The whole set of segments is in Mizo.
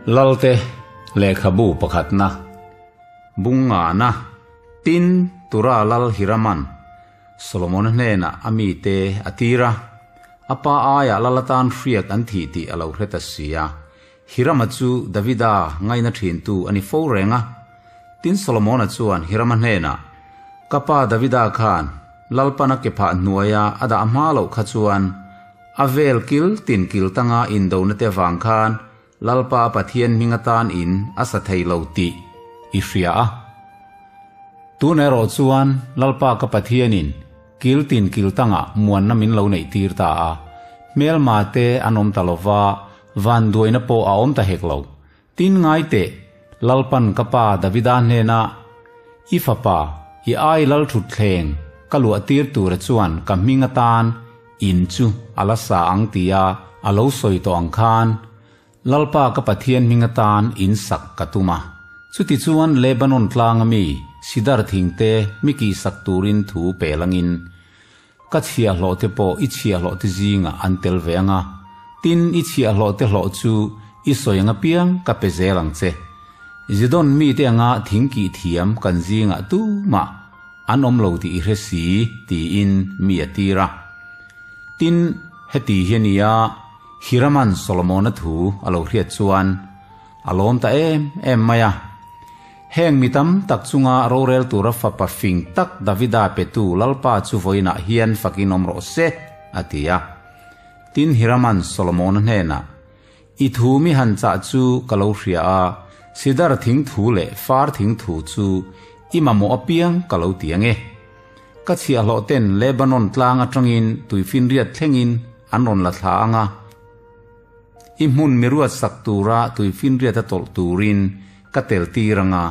Lalte lehkhabu pakhatna Bungngana Tin Tura Lal Hiraman Solomona hnenah a mite a tir a, a pa aiah lal atan hriak an thih tih a lo hre ta si a. Hirama chu Davida ngaina thintu a ni fo reng a. Tin Solomona chuan Hirama hnenah, Ka pa Davida khan Lalpana ke phah hnuaia a dah hma loh kha chuan a vel kil tin kil tanga indona te vang khan Lalpa Pathian hming atan in a sa thei lo tih i hria a. Tun erawh chuan Lalpa ka Pathianin kil tin kil tangah muanna min lo neih tir ta a, hmelma te an awm ta lo va, vanduaina pawh a awm ta hek lo. Tin ngai teh, Lalpan ka pa Davida hnenah, I fapa, i ai lalthutthleng ka luah tir tura chuan ka hming atan In chu a la sa ang tia a lo sawi tawh ang khan, Lalpa ka Pathian hming atan in sak ka tum a. Chutichuan Lebanon tlanga mi sidar thingte mi kihsak turin thu pe langin, ka chhiahhlawhte pawh i chhiahhlawhte zingah an tel ve ang a, tin i chhiahhlawhte hlawh chu i sawi ang apiang ka pe zel ang che. Zidon mite anga thing kih thiam kan zingah tumah An awm lo tih i hre si, tiin mi a tir a. Tin, heti hi a ni a, Hirama'n Solomona thu a lo hriat chuan a lawm ta em em mai a. Heng mi tam tak chunga rorel tura fapa fing tak Davida petu Lalpa chu vawiinah hian fakin awm rawh se, a ti a. Tin, Hirama'n Solomona hnenah, I thu mi han chah chu ka lo hria a, sidar thing thu leh far thing thu chu i mamawh apiang ka lo ti ang e. Ka chhiahhlawh ten Lebanon tlang atangin tuifinriat thlengin an rawn la thla ang a, i hmun mi ruat sak tura tuifinriat a tawlh turin ka tel tir ang a,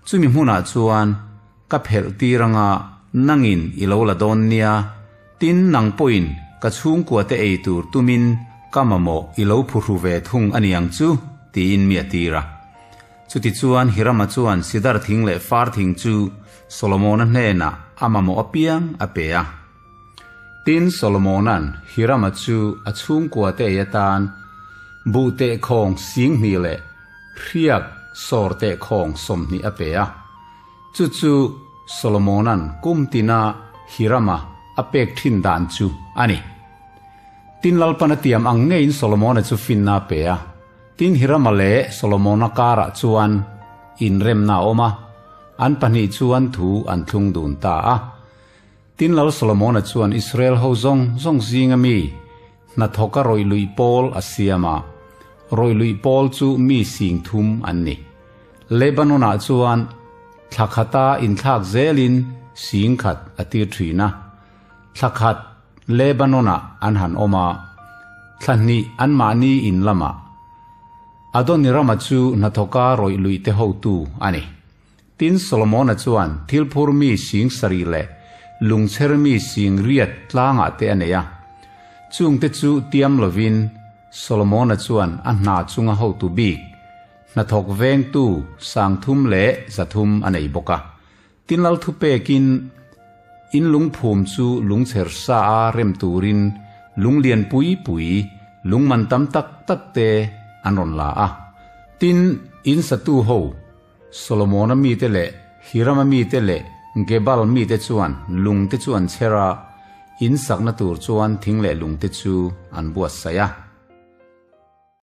chumi hmunah chuan ka phelh tir ang a, nangin i lo la dawn nia. Tin, nang pawhin ka chhungkuate ei tur tumin ka mamawh i lo phuhru ve thung a ni ang chu, tiin mi a tir a. Chutichuan Hirama chuan sidar thing leh far thing chu Solomona hnenah a mamawh apiang a pe a. Tin, Solomona'n Hirama chu a chhungkuate ei atan buh tehkhawng 20 leh hriak sawr tehkhawng 20 a pe a. Chu chu Solomona'n kum tina Hirama a pek thin dan chu a ni. Tin Lalpan a tiam ang ngeiin Solomona chu finna a pe a. Tin Hirama leh Solomona karah chuan inremna a awm a, an pahnih chuan thu an thlung dun ta a. Tin Lal Solomona chuan Israel ho zawng zawng zinga mi hnathawka rawih luih pawl a siam a, rawih luih pawl chu mi 3000 an ni. Lebanon-ah chuan thla khata inthlak zelin 10,000 a tir thin a. Thla khat Lebanon-ah an han awm a, thla hnih anmahni in lamah. Adonirama chu hnathawka rawih luih te hotu a ni. Tin, Solomona chuan thil phur mi 7000 leh lungchher mi 8000 tlangah te a nei a. Chungte chu tiam lovin Solomona chuan a hna chunga hotu bik, hnathawk vengtu 300 leh 300 a nei bawk a. Tin, lal thupekin in lungphum chu lungchher sa a rem turin lung lian pui pui, lung man tam tak tak te an rawn la a. Tin, in satu ho, Solomona mite leh Hirama mite leh Gebal mite chuan lungte chu an chher a, in sakna tur chuan thing leh lungte chu an buatsaih a.